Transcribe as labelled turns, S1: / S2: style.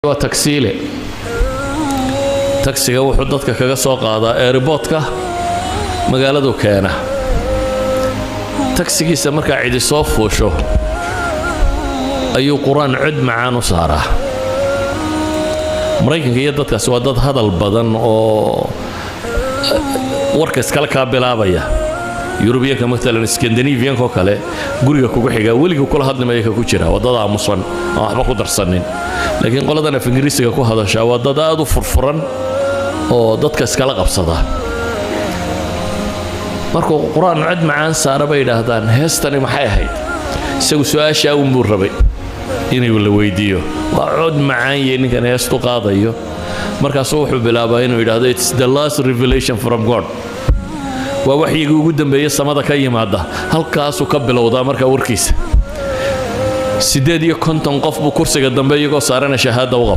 S1: Waa tagsiile. Tagsiga wuxuu dadka kaga soo qaadaa airportka, magaaladu keena. Tagsigiisa markaa cidi soo fuusho ayuu Qur-aan cod macaan u saaraa. Maraykanka iyo dadkaas waa dad hadal badan oo warka iskale kaa bilaabaya. Yurubiyanka maalan, Skandinaviyanka oo kale, guriga kugu xigaa weligii kula hadlimaya ka ku jira, waa dad aamusan aan waxba ku darsanin. Laakiin qoladan af Ingiriisiga ku hadashaa waa dad aad u furfuran oo dadka iskala qabsada. Markuu Qur-aan cod macaan saara bay yidhaahdaan, "Heestani maxay ahayd?" Isagu su-aashaa unbuu rabay inuu la weydiiyo. Waa cod macaanye ninkan heestu qaadayo. Markaasuu wuxuu bilaabaa inuu yidhaahdo, "It's the last revelation from God," waa waxyigii ugu dambeeye samada ka yimaada. Halkaasuu ka bilowdaa markaa warkiisa. 58 qof buu kursiga dambe iyagoo saarana shahaadda u qabta.